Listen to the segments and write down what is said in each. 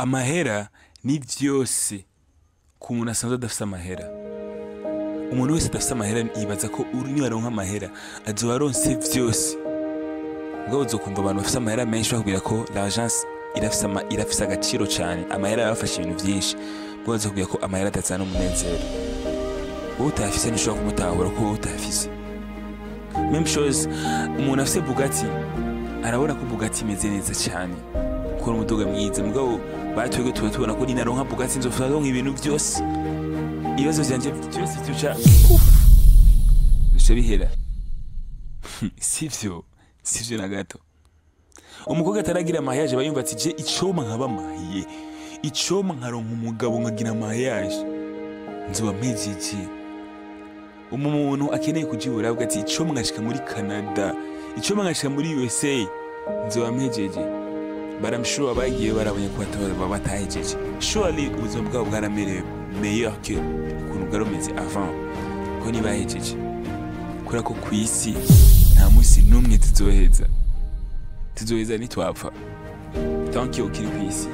Amahera ni vyose ku muntu asanzwe adafise amahera. Umuntu wese adafise amahera yibaza ko uri niwaronka amahera azoba aronse vyose. Mugabo uzokumva abantu bafise amahera menshi bakubwira ko l'argent irafise agaciro cane, amahera arabafasha ibintu vyinshi. Mugabo bazokubwira ko amahera atazana umunezero. Wowe utayafise ntushobora kumutahura kuko wowe utayafise. Même chose, umuntu afise Bugatti arabona ko Bugatti imeze neza cyane, ko ari umuduga mwiza. Mugabo batwebwe tuba tubona ko ninaronka Bugatti nzofata ndonka ibintu byose, ibibazo vyanje byose vyoca bica bihera. Sivyo, sivyo na gato. Umukobwa ataragira mariage aba yumva ati: "Je icoma nkaba mariée, icoma nkaronka umugabo nkagira mariage, nzoba mpejeje." Umuntu akeneye kujibura avuga ati: "Icoma nkashika muri Canada, icoma nkashika muri USA, nzoba mpejeje." But I'm sure abagiye barabonye ko batahejeje. Surely ubuzima bwabo bwaramerewe meilleur que ukuntu bwari bumeze avant, ko ntibahejeje. Kubera ko ku isi nta munsi n'umwe tuzoheza. Tuzoheza nitwapfa. Tant que ukiri ku isi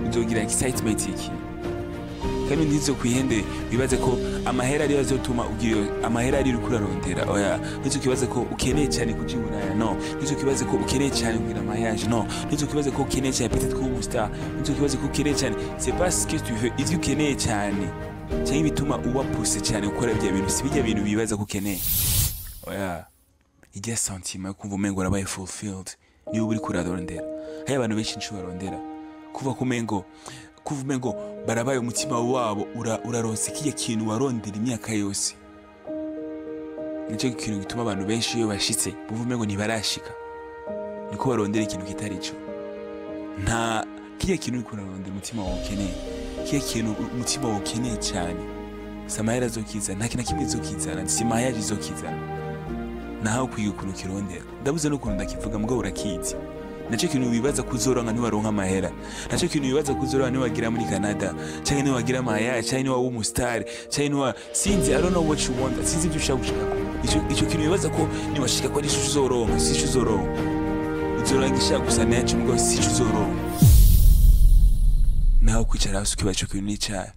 uzogira excitement iki, kandi ntizokwihende wibaze ko amahera ariyo azotuma ugira amahera ari uriko urarondera. Oya, ntizokwibaze ko ukeneye cyane kuja i Buraya. No, ntizokwibaze ko ukeneye cyane kugira mariage. No, ntizokwibaze ko ukeneye cyane peut-être kuba umustar. Ntizokwibaze ko ukeneye cyane. C'est pas ce que tu veux. Ivyo ukeneye cyane cyangwa ibituma uba poussé cyane gukora ibyo bintu si bijya bintu bibaza ko ukeneye. Oya, ijya sentiment yo kumva umengo urabaye fulfilled niyo uba uriko urarondera. Hari abantu benshi nico barondera, kuva kumengo kuva umengo barabaye, umutima wabo uraronse kirya kintu warondera imyaka yose. Nicyo kintu gituma abantu benshi iyo bashitse bumva umengo ntibarashika, niko barondera ikintu kitari cyo. Nta kirya kintu uriko urarondera umutima wawe ukeneye, kirya kintu umutima wawe ukeneye cyane, si amahera azokizana, nta kintu na kimwe izokizana, si mariage izokizana. Nawe ukwiye ukuntu ukirondera. Ndabuze n'ukuntu ndakivuga, mugabo urakizi. Nacyo kintu wibaza kuzoronka niwaronka amahera, nacyo kintu wibaza kuzoronka niwagira muri Canada, canke niwagira mariage, canke niwaba umustar, canke niwa, sinzi, I don't know what you want, sinzi ibyo ushaka gushikako. Ico kintu wibaza ko niwashika ko ari ico uzoronka, si ico uzoronka. Uzoronka ishaka gusa naco, mugabo si ico uzoronka. Nawe kwicara hasi ukibaza ico kintu n'icaha.